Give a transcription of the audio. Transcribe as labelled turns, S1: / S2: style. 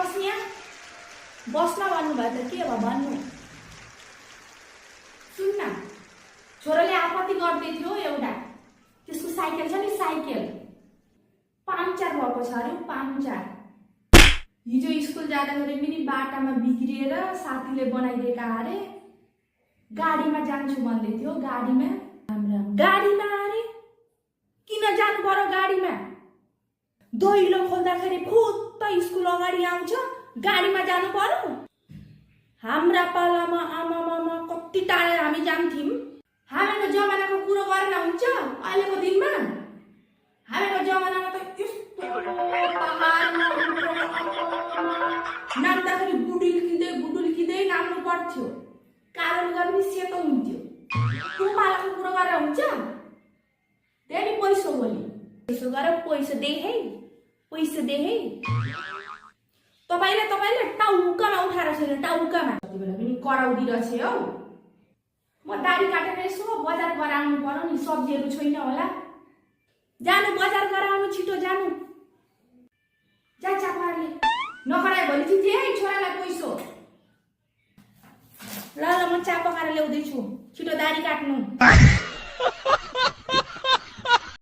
S1: बस यहाँ बस्न भन्नुभयो त के भयो भन्नु। सुन्न, छोराले आपत्ति गर्दै थियो एउटा, त्यसको साइकल छ नि साइकल पाङ्चर भएको छ अरे, पाङ्चर। हिजो स्कुल जाँदाखेरि पनि बाटामा बिग्रिएर साथीले बनाइदिएका अरे, गाडीमा जान्छु भन्दै थियो, गाडीमा अरे किन जानु पर्यो गाडीमा? दैलो खोल्दाखेरि फुत्त स्कुल अगाडि आउँछ, गाडीमा जानु पर्यो? हाम्रा पालामा आमामामा कति टाढा हामी जान्थ्यौं। हामीको जमानाको कुरो गर्न हुन्छ अहिलेको दिनमा? हामीको जमानामा त यस्तो नाच्दाखेरि गुडुल्किँदै नाच्नु पर्थ्यो, कालो लुगा पनि सेतो हुन्थ्यो। त्यो पालाको कुरो गरेर हुन्छ? त्यही पैसा बोली पैसा गरेर पैसा दे है। तपाईले टाउकामा उठाएर छैन, टाउकामा कति बेला पनि कराउँदै रहेछ हौ। म दाढी काटेर यसो बजार गराउनु पर्यो नि, सब्जीहरू छैन होला। जानु बजार गराउनु, छिटो जानु। जा चापारले नकराए भोलि चाहिँ है छोरालाई पैसो। ल म चापा पकाएर ल्याउँदैछु, छिटो दाढी काट्नु।